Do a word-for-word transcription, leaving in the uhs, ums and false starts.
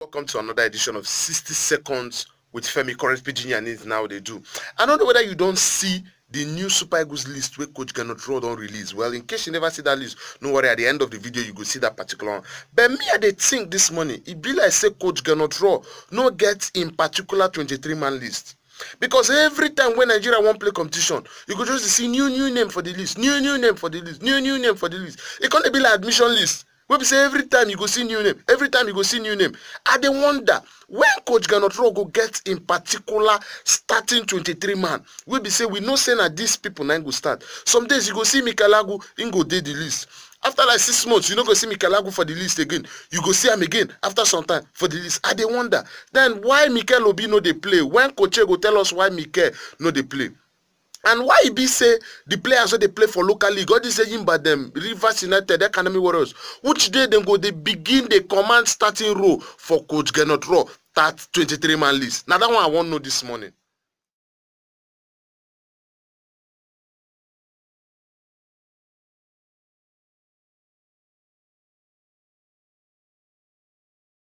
Welcome to another edition of sixty Seconds with Femi. Current Pidgin and is now they do. I don't know whether you don't see the new Super Eagles list wey Coach Gernot Rohr don release. Well, in case you never see that list, no worry, at the end of the video, you go see that particular one. But me, I dey think this morning, e be like say Coach Gernot Rohr no get in particular twenty-three man list. Because every time when Nigeria wan play competition, you go just see new, new name for the list, new, new name for the list, new, new name for the list. E come dey be like admission list. Wey be say every time you go see new name, every time you go see new name. I dey wonder when Coach Gernot Rohr go get in particular starting twenty-three man. Wey be say we know say na these people na im go start. Some days you go see Mikel Argu, im go dey the list. After like six months, you no go see Mikel Argu for the list again. You go see am again after some time for the list. I dey wonder. Then why Mikel Obi no dey play? When Coach go tell us why Mikel no dey play? And why e be say the players wey dey play for local league, all these Enyimba dem, Rivers United, Academy Warriors, which day dem go dey begin dey command starting role for Coach Gernot Rohr that twenty-three man list? Na that one I wan know this morning.